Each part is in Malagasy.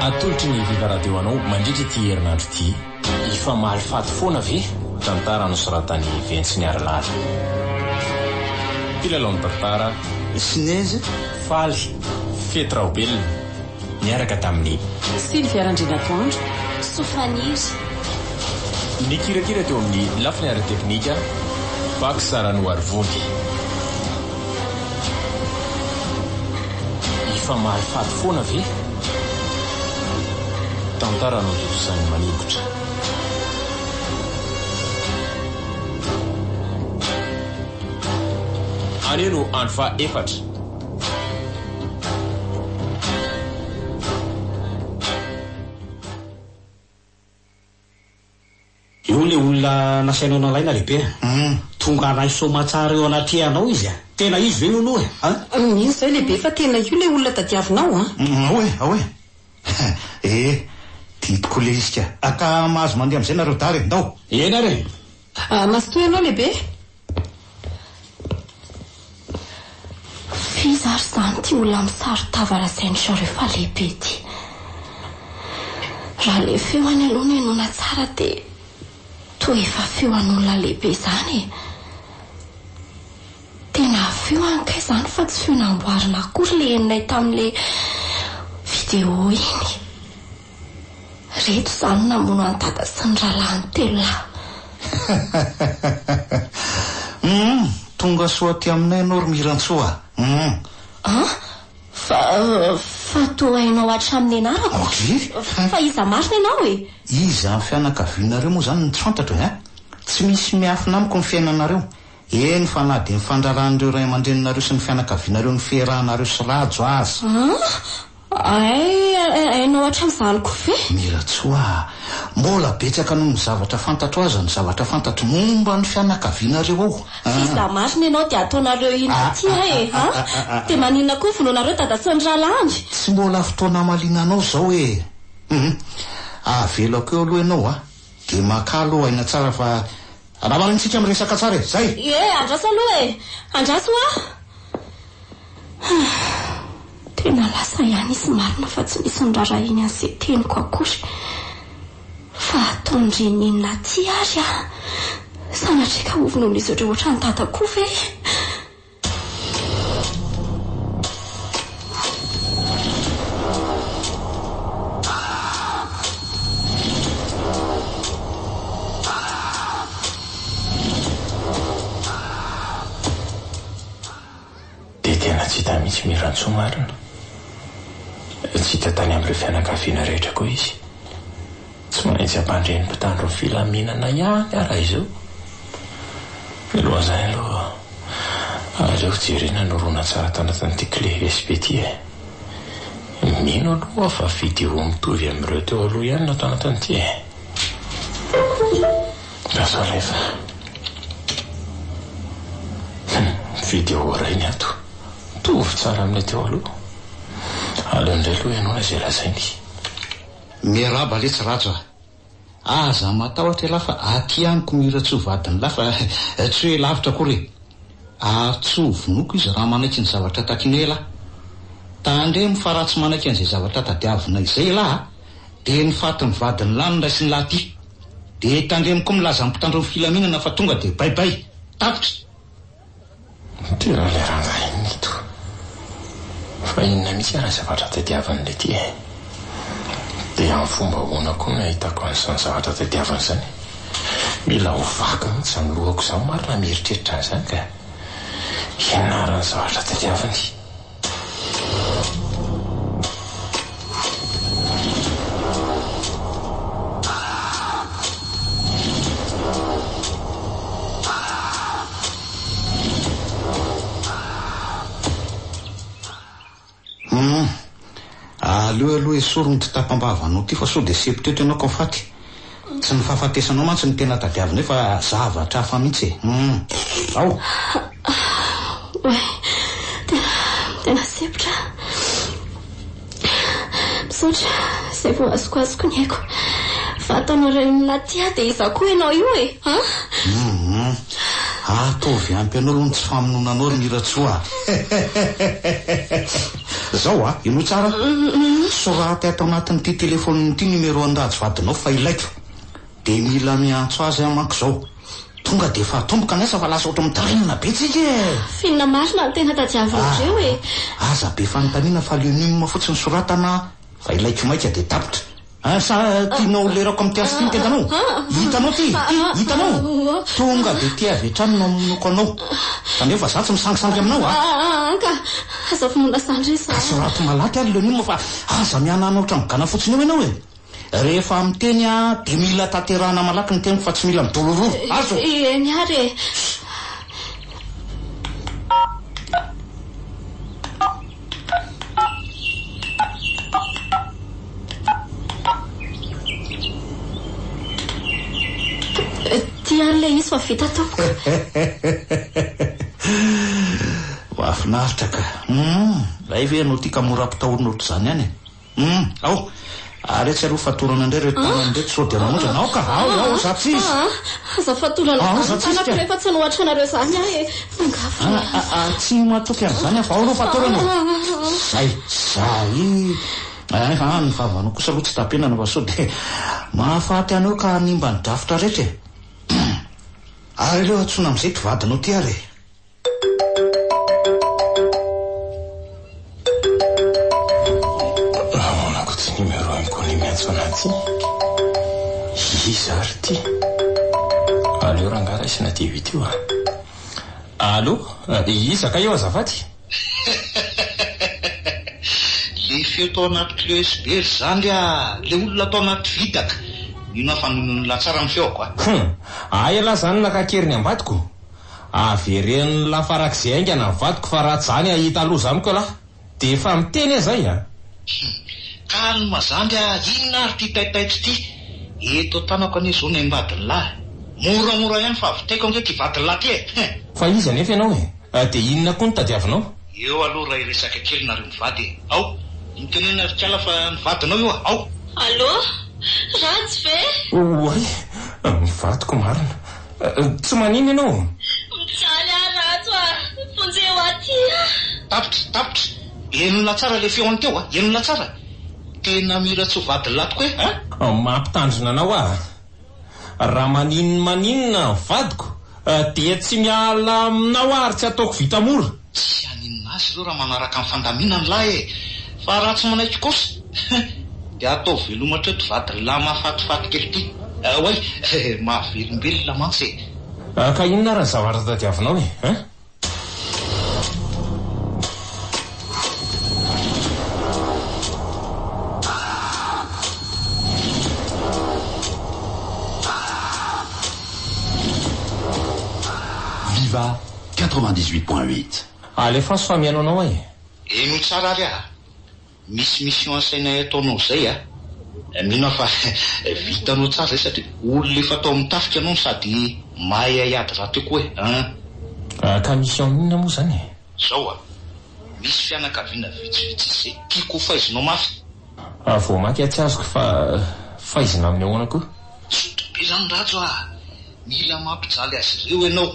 Atolotry ny Viva Radio anao mandritra ity herinandro ity. Hifamaly faty foana ve? Tantara nosoratan'i Ventsy Niarilala. Mpilalao ny tantara. Sinezy. Faly, Fety Raobelina. Niaraka tamin'i. Sylvia Randrianatoandro. Soa Faniry. Nikirakira teo amin'ny lafiny ara-teknika, Pax Ranoarivony. Hifamaly faty foana ve? Tantara notontosain'i Maningotra. Anio no andro faha efatra. Io le olona nasainao nalaina lehibe a! Tonga hanay soamatsara eo anatrehanao izy a! Tena izy ve io aloha e? A! Mino izay lehibe fa tena io le olona tadiavinao a! Ao e, ao e! Eh! Didiko leisy ka! Ka mahazo mandeha amin'izay nareo dara e! Ndao! Eny ary e! Mazotoa ianao lehibe! F'iza ary izany ity olona misaron-tava lazain-dry zareo fa lehibe ity? Raha ilay feo any aloha no henoina tsara dia toa efa feo an'olona lehibe izany e! Tena feo any kay izany fa tsy feo namboarina akory ilay henonay tamin'ilay vidéo iny. Reto izany namono an'i Dada sy ny rahalahiny telolahy. Humm, tonga soa aty aminay ianao ry Mirantsoa a! Humm. An? Fa, fa toa hainao hatramin'ny anarako? Audrey? Fa iza marina ianao e? Iza amin'ny fianakavianareo moa izany no tsy fantatro e? An? Tsy misy miafina amiko ny fiainanareo. Eny fa na dia ny fandraran'ireo ray aman-dreninareo sy ny fianakavianareo ny fiarahanareo sy Rajo aza. An? Hay hainao hatramin'izany koa ve? Miratsoa a! Mbola betsaka noho ny zavatra fantatro aza ny zavatra fantatro momba ny fianakavianareo ao a! F'iza marina ianao dia ataonareo inona aty ahy e? A! Dia maninona koa vonoinareo dada sy ny rahalahiny? Tsy mbola fotoana hamaliana anao izao e! Hum! Avelako eo aloha ianao a! Dia makà aloha aina tsara fa raha maraintsika miresaka tsara e! Zay! Ie, andraso aloha e! Andraso hoa! Tena lasa ihany izy marina fa tsy nisy nirarahiany an'izay teniko akory. Fa ataon-dry Nina aty ary aho. Sanatria ka hovonoin'izy ireo ohatran'i Dada koa ve? Dia tena tsy hita mihitsy Mirantsoa marina. Tsy hita tany amin'ireo fianakaviana rehetra koa izy. Tsy maintsy hampandre ny mpitandro ny filaminana ihany aho raha izao. Mialohan'izany aloha, aleo jerena ny horonantsary ato anatin'ity clé USB ity e. Mino aloha aho fa vidéo mitovy amin'ireo teo aloha ihany no ato anatin'ity e. Lasa alefa. Hum, vidéo iray ny ato. Mitovy tsara amin'ilay teo aloha. Aleo indray aloha henoina izay lazainy. Miarahaba letsy Rajo a! Aza matahotra elah fa aty amiko Miratsoa vadin'lah fa tsy hoe lavitra akory e! Ary tsy ho vonoiko izy raha manaiky ny zavatra takinay elah. Tandremo fa raha tsy manaiky an'izay zavatra tadiavina izay elah a! Dia ny fatin'ny vadin'lah no raisin'lah aty. Dia tandremo koa milaza amin'ny mpitandro ny filaminana fa tonga dia bay bay! Tapitra! Tena ilay rangahy iny ito. Fa inona mihitsy ary ny zavatra tadiaviny leity e? Dia amin'ny fomba ahoana koa no ahitako an'izany zavatra tadiaviny izany? Mila ho vaky mihitsy izany lohako izany marina mieritreritra an'izany ka. Inona ary ny zavatra tadiaviny? Hum. Aleo aloha esoriny ity tapam-bavanao ity fa sao dia sempotra eto ianao ka ho faty. Tsy ny fahafatesanao mantsy no tena tadiavinay fa zavatra hafa mihitsy e! Hum. Ao! Oay, tena, tena sempotra aho. Misaotra, izay vao azoko azoko ny aiko. Fa ataonareo inona aty aho dia iza koa ianao io e? An? Hum. Ataovy ampy anao aloha ny tsy famonoana anao ry Miratsoa a! Zao a, henoy tsara. Soraty ato anatin'ity telefaonina ity numéro an'i Rajo vadinao fa ilaiko. Dia mila miantso azy aho manko izao. Tonga dia efa atomboka ny asa fa lasa ohatran'ny mitarainana be tsika e! F'inona marina no tena tadiavinareo e? Aza be fanontaniana fa le num fotsiny soratana fa ilaiko maika dia tapitra. Hein, sa tianao lerako amin'ity hazo ity ny tendanao? Hitanao ity? Ity? Hitanao? Tonga dia ity avy hatrany no hamonoako anao. Tandremo fa za tsy misangisangy aminao a! Aa ka! Aza vonoina izany re za. Ka soraty malaky ary le num fa aza mihanahana ohatran'ny gana fotsiny eo ianao e! Rehefa miteny aho dia mila tanterahana malaky ny teniko fa tsy mila midorororo. Azo? Eny ary e. Ty ary ilay izy fa vita tompoko. Mahafinaritra ka. Hum, hay ve ianao ty ka mora ampitahorina ohatr'izany ihany e. Hum, ao! Ary etsy aloha fatorana indray ireo tanana ireto sao dia manondrana. Aoka! Ao, ao, za tsy izy! Aa, aza fatorana Ao, izany za ny tsy izy tanako ka! rehefa tsy hanohatra anareo izany aho e! Mangafy Aa, ny aa, aa, tsy matoky an'izany aho fa ao aloha fatorana e! Zay, zay! Aa, ny vavanao kosa aloha tsy tapenana fa sao dia mahafaty anao ka hanimba ny drafitra rehetra e! Ary aleo antsoina amin'izay ity vadinao ity ary e! Ahoana koa ty numéro inconnu miantso anah ty? Iza ary ty? Aleo rangahy raisina dia vita io a! Allo, iza kay eo azafady? Le feo tao anaty clé usb ry zandry a! Le olona tao anaty vidaka! Mino aho fa nonon'lah tsara ny feoko a! Hum! Ahy elah zany naka an-keriny ambadiko? Averen'lah farak'izay haingana ny vadiko fa raha tsy zany hahita loza amiko elah. Dia efa miteny aho zay a! Hum. Calme zandry a! Inona ary ity taitaitra ity? Eto an-tanako anie izao ny aim-badin'lah e! Moramora ihany fa vitaiko ange ity vadin'lah ity e! Hum. Fa iza anefa ianao e? Dia inona koa no tadiavinao? Eo aloha raha hiresaka kely nareo mivady e! Ao! Mitenena ry kala fa ny vadinao io a! Ao! Allô? Ratsy ve? Oay! Ny vadiko marina. Tsy manina ianao? Mijaly aho Rajo a! Vonjeo aty aho! Tapitra, tapitra! Henonà tsara ilay feony teo a! Henonà tsara! Tena mira tsy ho vadin'lah tokoa e! A! Mampitandrina anao aho. Raha maninona maninona ny vadiko dia tsy miala aminao aho ary tsy ataoko vita mora. Tsy haninona azy ireo raha manaraka ny fandaminany lahy e! Fa raha tsy manaiky kosa dia ataovy veloma hatreo ty vadin'lah mahafatifaty kely ty. Oay! Mahavelombelona mantsy e! Ka inona ary ny zavatra tadiavinao e? Hein? Viva 98.8. Alefaso fa mihaino anao aho e. Henoy tsara ary aho. Misy mission asainay ataonao izay a! Mino aho fa vitanao tsara izay satria olona efa tao amin'ny tafika ianao no sady mahay haiady rahateo koa e! An! Ka mission inona moa izany e? Izao a! Misy fianakaviana vitsivitsy izay tiako ho faizinao mafy. Vao mainka tsy azoko fa faizina amin'ny ahoana koa? Tsotra be izany Rajo a! Mila mampijaly azy ireo ianao.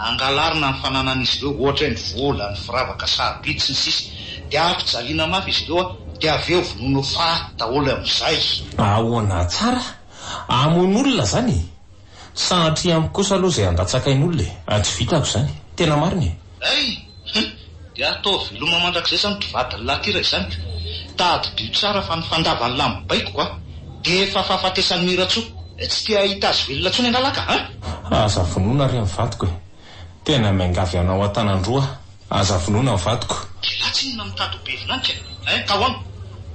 Angalarina ny fananan'izy ireo, ohatra hoe ny vola, ny firavaka sarobidy sy ny sisa Dia ampijaliana mafy izy ireo dia avy eo vonoina ho faty daholo amin'izay. Ahoana tsara? Hamono olona izany e? Sanatria amiko kosa aloha izay handatsaka ain'olona e! Tsy vitako izany. Tena marina e! Hay! Hum! Dia ataovy veloma mandrakizay izany ity vadin'lah ity raha izany ka! Tadidio tsara fa ny fandavan'lah mibaiko a! Dia efa fahafatesan'i Miratsoa! Tsy te hahita azy velona intsony angaha lah ka an! Aza vonoina re ny vadiko e! Tena miangavy anao an-tanan-droa aho, aza vonoina ny vadiko! Dia lah tsinona mitady ho be vinany ka! Hein! Ka ahoana?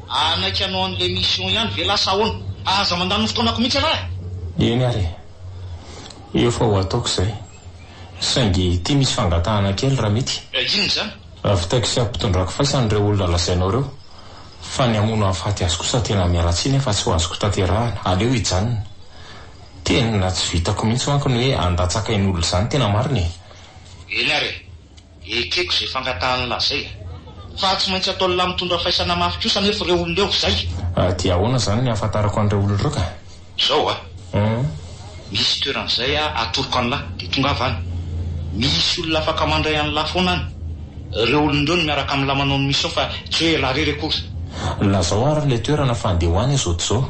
Hanaiky hanao an'ilay mission ihany ve lah sa ahoana? Aza mandany ny fotoanako mihitsy ialahy e! Eny ary e! Efa ho ataoko izay. Saingy ity misy fangatahana kely raha mety. Inona izany? Vitaiko sy ampitondrako faisana ireo olona lazainao ireo. Fa ny hamono hahafaty azy kosa tena miala tsiny aho fa tsy ho azoko tanterahana. Aleo hijanona. Tena tsy vitako mihitsy manko ny hoe handatsaka ain'olona izany tena marina e. Eny ary e. Ekeko izay fangatahan'lah izay e. Fa tsy maintsy ataon'lah mitondra faisana mafy kosa anefa ireo olona eo, izay. Dia ahoana izany ny ahafantarako an'ireo olona ireo ka? Izao a. Misy toerana izay atoroko an'lah, dia tongava any. Misy olona afaka mandray an'lah foana any. Ireo olona ireo no miaraka amin'lah manao ny mission fa tsy hoe elah irery akory. Lazao ary ilay toerana fa andeha ho any aho zao dia zao.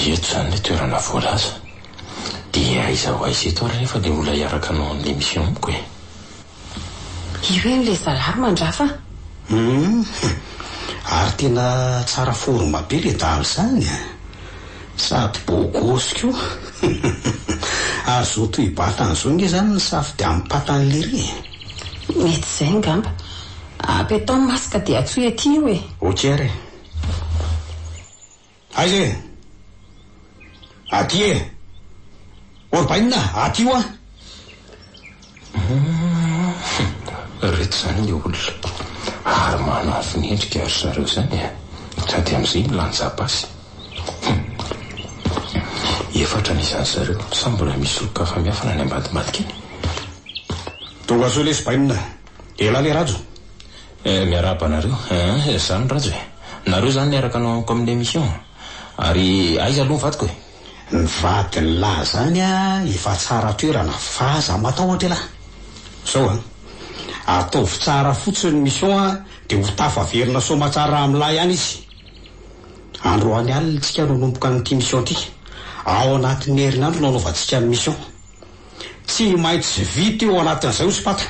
Eto izany ilay toerana voalaza. Dia aiza ho aiza eto ary nefa ilay olona hiaraka hanao an'ilay mission amiko e? Io eny ilay zalahy ry mandrafa a! Hum! Ary tena tsara forme be ilay dahalo izany a! Sady beau gosse koa! Ary izao toe-batana izao ange izany ny safidy amim-patan'i lery e! Mety izay angamba. Apetaho ny masque dia antsoy aty io e! Ok ary e! Aiza e? Aty e! Orbainina, aty hoa! Humm, reto izany ilay olona. Ary manafina endrika ry zareo izany e! Sady amin'izay milanja basy. Humm. Efatra ny isan'ny zareo, sa mbola misy olon-kafa miafina any ambadimbadika any? Tonga soa lesy bainina. Elah le rajo. Eh, miarahaba anareo eh, zany Rajo e! Nareo zany niaraka hanao amiko amin'ilay mission? Ary aiza aloha ny vadiko e? Ny vadin'lah zany a efa tsara toerana fa aza matahotra elah! Zao an, ataovy tsara fotsiny ny mission a de ho tafaverina soamatsara amin'lah ihany izy. Androany alina tsika no hanomboka an'ity mission ity, ao anatin'ny herinandro no hanaovantsika ny mission. Tsy maintsy vita io ao anatin'izay hoy Sipata.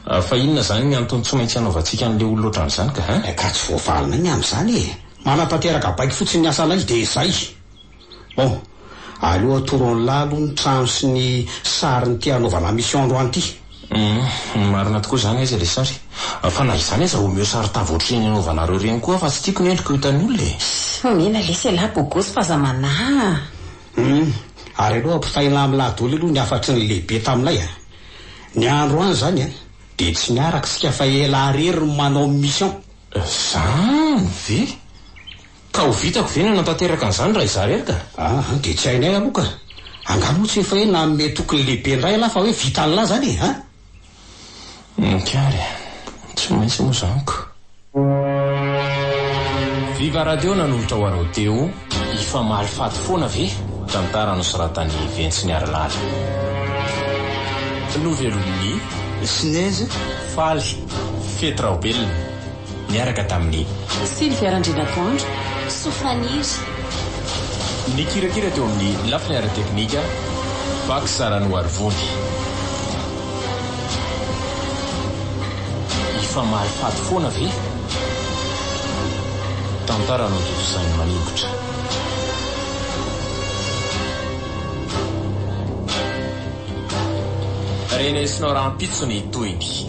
Fa inona izany ny antony tsy maintsy hanaovantsika an'ilay olona ohatran'izany ka hein? Ka tsy voavalinay ny amin'izany e! Manatanteraka baiko fotsiny ny asanay dia izay. Bon, aleo atoro an'lah aloha ny trano sy ny sarin'ity hanaovana mission androany ity. Hum, marina tokoa izany, aiza ilay sary? Fa na izany aza omeo saron-tava ohatr'ireny anaovanareo ireny koa fa tsy tiako ny endriko ho hitan'ny olona e! Omena lesy elah bogosy fa aza manahy a! Hum, ary aleo ampitaina amin'lah daholo aloha ny hafatry ny lehibe taminay a! Ny andro any zany a, dia tsy miaraka isika fa elah rery no manao mission. Zany ve? Ka ho vitako ve ny hanatanteraka an'izany raha izaho irery ka? Aa, dia tsy hainay aloha ka! Angaha moa tsy efa hoe nanome toky ny lehibe indray elah fa hoe vitan'lah zany e, an? Ok ary e! Tsy maintsy moa zany ko! Viva Radio nanolotra ho anao teo Hifamaly faty foana ve? Tantara nosoratan'i Ventsy Niarilala. Novelomin'i. Sinezy Faly. Fety Raobelina. Niaraka tamin'i. Sylvia Randrianatoandro. Soa Faniry. Nikirakira teo amin'ny lafiny ara-teknika, Pax Ranoarivony. Hifamaly faty foana ve? Tantara notontosain'i Maningotra. Renesinao rahampitso ny tohiny.